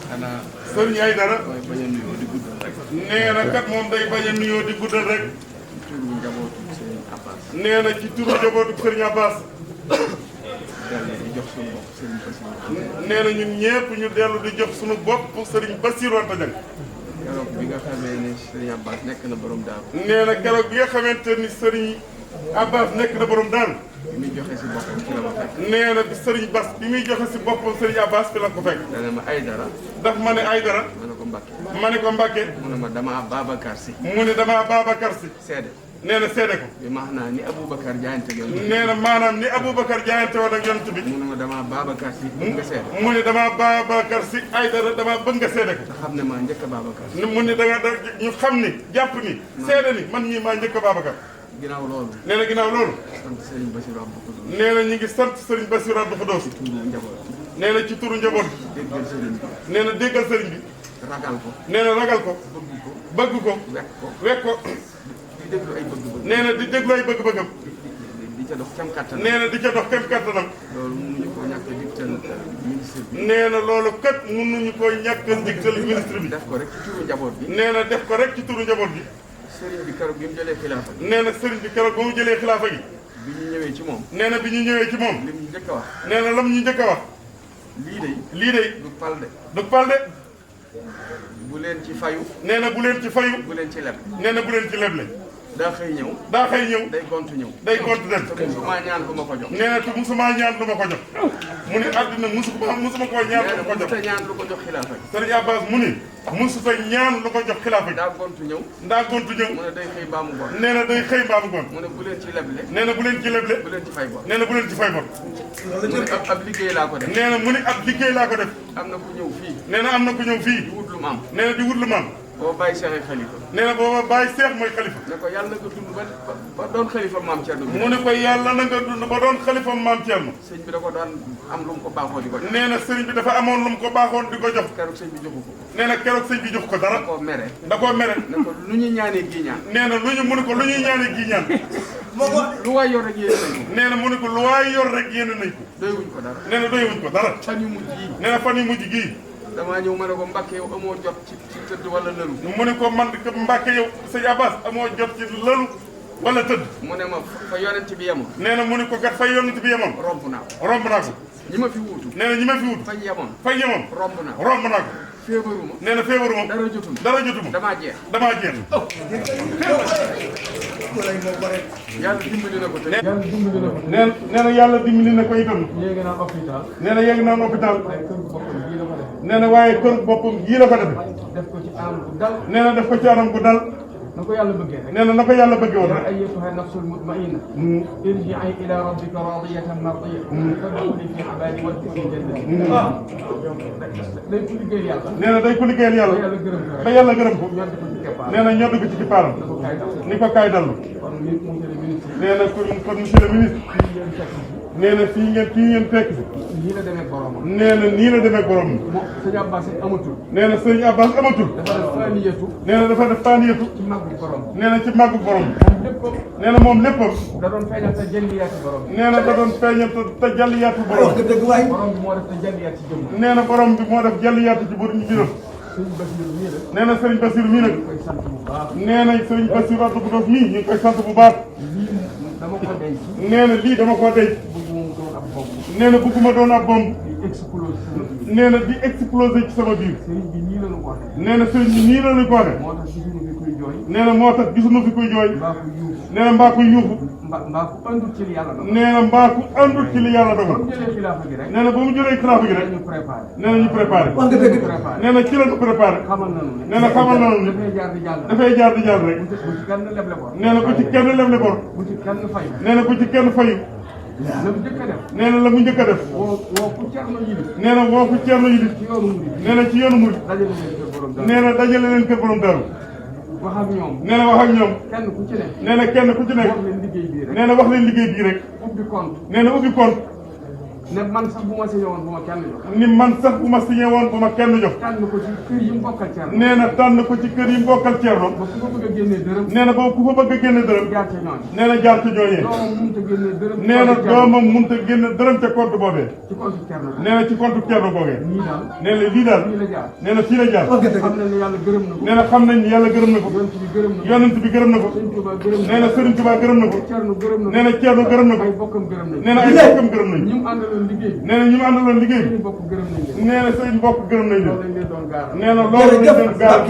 xanaa sëriñ Aydara mooy bañ a nuyoo di guddal rek. nee na kat moom day bañ a nuyoo di guddal rek. ci turu njabootu Serigne Abbas. nee na ci turu njabootu sëriñ Abbas. dellu di jox suñu bopp Serigne Bassirou. nee na ñun ñëpp ñu dellu di jox suñu bopp sëriñ Bassirou Anta Diagne. keroog bi nga xamee ne Serigne Abbas nekk na borom daaru. nee na keroog bi nga xamante ni sëriñ Abbas nekk na borom daal. bi muy joxe si boppam ci la ma fekk. nee na sëriñ Bass bi muy joxe si boppam sëriñ Abbas fi la ko fekk. dana ma Aydara. daf ma ne Aydara. ma ne ko Mbacke. ma ne ko Mbacke. mu ne ma damaa Babacar si. mu ne damaa Babacar si. seede. nee na seede ko. bi maanaam ni Aboubacar jaayante ak yonent bi. nee na maanaam ni Aboubacar jaayante woon ak yonent bi. mu ne ma damaa Babacar si bëgg nga seede. mu ne damaa Babacar si Aydara damaa bëgg nga seede ko. te xam ne maa njëkk a Babacar. mu ne da ñu xam ni jàpp ni. seede ni man mii maa njëkk a Babacar. ginnaaw loolu. nee na ginnaaw loolu. sant Serigne Bassirou Abdou Khoudoss. nee na ñu ngi sant sëriñ Bassirou Abdou Khoudoss. ci turu njaboot. nee na ci turu njaboot. déggal Serigne bi. nee na déggal sëriñ bi. ragal ko. nee na ragal ko. bëgg ko. bëgg ko. wekk ko. wekk ko. di déglu ay bëgg-bëgg. nee na di déglu ay bëgg-bëggam. di ca dox kem kattan. nee na di ca dox kem kattanam. loolu mënuñu ko ñàkk a digtal ministre bi. nee na loolu kat mënuñu ko ñàkk a digtal ministre bi. def ko rek ci turu njaboot bi. nee na def ko rek ci turu njaboot bi. sëriñ bi keroog bi mu jëlee xilaafa gi. nee na sëriñ bi keroog ba mu jëlee xilaafa gi. bi ñu ñëwee ci moom. nee na bi ñu ñëwee ci moom. li mu njëkk a wax. nee na lam ñu njëkk a wax. lii de. du pal de. du pal de. bu leen ci fayu. nee na bu leen ci fayu. bu leen ci leb. nee na bu leen ci leble. daa xëy ñëw. daa xëy ñëw. day gont ñëw. day gont dem. te musuma ñaan lu ma ko jox. nee na te musuma ñaan lu ma ko jox. mu ni àddina musuma koo ñaan lu ma ko jox. nee na ñaan lu ko jox xilaafa gi. sëriñ Abbas mu ni musuta ñaan lu ko jox xilaafa gi. daa gontu ñëw. ndaa gontu ñëw. mu ne day xëy baamu gon. nee na day xëy mbaamu gon. mu ne bu leen ci leble. nee na bu leen ci leble. bu leen ci fay bor. nee na bu leen ci fay bor. mu ne ab liggéey laa ko def. nee na mu ni ab liggéey laa ko def. am na ku ñëw fii. nee na am na ku ñëw fii. di wut lu mu am. nee na di wut lu mu am. boo bàyyi Cheikh Khalifa. nee na booba bàyyi Cheikh mooy xalifa. ne ko yàlla na nga dund ba doon xalifa maam Thierno. mu ne ko yàlla na nga dund ba doon xalifa maam Thierno. sëñ bi da ko daan am lu mu ko baaxoo di ko jox. nee na sëriñ bi dafa amoon lu mu ko baaxoon di ko jox. keroog sëñ bi joxu ko. nee na keroog sëñ bi jox ko dara. da koo mere. da koo mere. ne ko lu ñuy ñaanee gii ñaan. nee na lu ñu mu ne ko lu ñuy ñaanee gii ñaan. lu waay yor rek yéen nañ ko. nee na mu ne ko lu waay yor rek yéen nañ ko. doyewuñ ko dara. nee na doyewuñ ko dara. fan yu mujj yi. nee na fan yu mujj gii. damaa ñëw ma ne ko Mbacke yow amoo jot ci tëdd wala lëlu. mu ne ko man Mbacke yow sëñ Abbas amoo jot ci lëlu wala tëdd. mu ne ma fa yonent bi yemoon. nee na mu ne ko kat fay yonent bi yemoon. romb naa ko. romb naa ko. ñi ma fi wuutu. nee na ñi ma fi wut. fañ yemoon. fay yemoon. romb naa ko. romb naa ko. feebaruma. nee na feebaruma. dara jotuma. dara jotuma. damaa jeex. damaa jeex. yàlla dimbali na ko te. yàlla dimbali na ko. nee na yàlla dimbali na ko itam. yéegi naa hôpital. nee na yéegi naa hôpital. waaye kër boppam bii la ko def. nee na waaye kër boppam yii la ko defee. def ko ci anam bu dal. nee na def ko ci anam bu dal. na ko yàlla bëggee rek. nee na ko yàlla bëggee woon yaa rek. ayyatuha nafsul mutmainna. irji'i ila rabbika radiyatan mardiyatan. fadkhuli fi ibadi wadkhuli jannati. day ko liggéeyal yàlla. nee na day ko liggéeyal ba yàlla. yàlla gërëm ko rek. ba yàlla gërëm ko. ñor di ko ci keppaar. nee na ñoo dugg ci kippaaram. na ko kaay dal. ni ko kaay dallu. kon monsieur le ministre. nee na kon monsieur le ministre. fii ngeen fekk si. nee na fii ngeen fekk si. nii la demee boromam. nee na nii la demee borom. moom sëñ Abbas amatul. nee na sëñ Abbas amatul. dafa def faniyatu. nee na dafa def faaniyatu. ci màggu borom. nee na ci màggu borom. moom léppam. nee na moom léppam. da doon feeñal te jëndiyaati borom. nee na da doon feeñal te jàlliyaatu borom. borom bi moo def te jëndiyaati jëmm. nee na borom bi moo def jàlliyaatu ci bur ñu biram. sëñ Bassirou nii la. nee na sëriñ Bassirou mii nag. ñu koy sant bu baax. nee na sëriñ Bassirou Abdou Khoudoss mii ñu ngi koy sant bu baax. lii dama ko denc. nee na lii dama koo denc. bëgg mu doon ab bopp. nee na bëgguma doon ab bomb. di explose sama biir. nee na di exploser ci sama biir. sëriñ bi nii la ñu ko waxee. nee na sëriñ bi nii la ñu ko waxee. moo tax gisuñu fi kuy jooy. nee na moo tax gisuma fi kuy jooy. mbaa ku yuuf. nee na mbaa kuy yuuxu. mbaa ku andul ci li yàlla doon. nee na mbaa ku àndul ci li yàlla dogal. ba mu jëlee xilaafa gi rek. nee na ba mu jëlee xilaafa gi rek. ñu préparé. nee na ñu préparé. wax nga dëgg. préparé. nee na ci la ñu préparé. xamal nañu ne. nee na xamal nañu ne. dafay jaar di jàll. dafay jaar di jaar rek. bu ci kenn leble bor. nee na bu ci kenn leble bor. bu ci kenn fay. nee na bu ci kenn fayu. la mu njëkk a def. nee na la mu njëkk a def. woo ku Cerno Yilif. nee na woo ku Cerno Yilif. ci yoonu murid. nee na ci yoonu murid. dajale leen kër borom daal. nee na dajale leen kër borom daru. wax ak ñoom. nee na wax ak ñoom. kenn ku ci ne. nee na kenn ku ci nekk. wax leen liggéey bii rek. nee na wax leen liggéey bii rek. ubbi compte. nee na ubbi compte. ne man sax bu ma signé woon bu ma kenn jox. ni man sax bu ma signé woon bu ma kenn jox. tànn ko ci kër yi mu bokkal Thierno. nee na tànn ko ci kër yi mu bokkal Thierno. ba ku fa bëgg a génnee dërëm. nee na boobu ku fa bëgg a génne dërëm. jaar ca ñooñu. nee na jaar ca ñooñee. doomam mënut a génnee dërëm. nee na doomam mënut a génne dërëm ca compte boobee. ci compte Thierno. nee na ci compte Thierno googee. nii daal. nee na lii daal. fii la jaar. nee na fii la jaar. xam nañ ne yàlla gërëm na ko. nee na xam nañ ni yàlla gërëm na ko. yonent bi gërëm na ko. yonent bi gërëm na ko. Sëriñ Tuubaa gërëm na ko. nee na Sëriñ Tuubaa gërëm na ko. Thierno gërëm na ko. nee na Thierno gërëm na ko. ay bokkam gërëm nañ. nee na ay bokkam gërëm nañ. ñi mu àndaloon liggéey. nee na ñi mu àndaloon liggéey. seen bokk gërëm nañ leen. nee na seen bokk gërëm nañ leen. loolu lañ leen doon gaaral. nee na loolu lañ leen gaaral.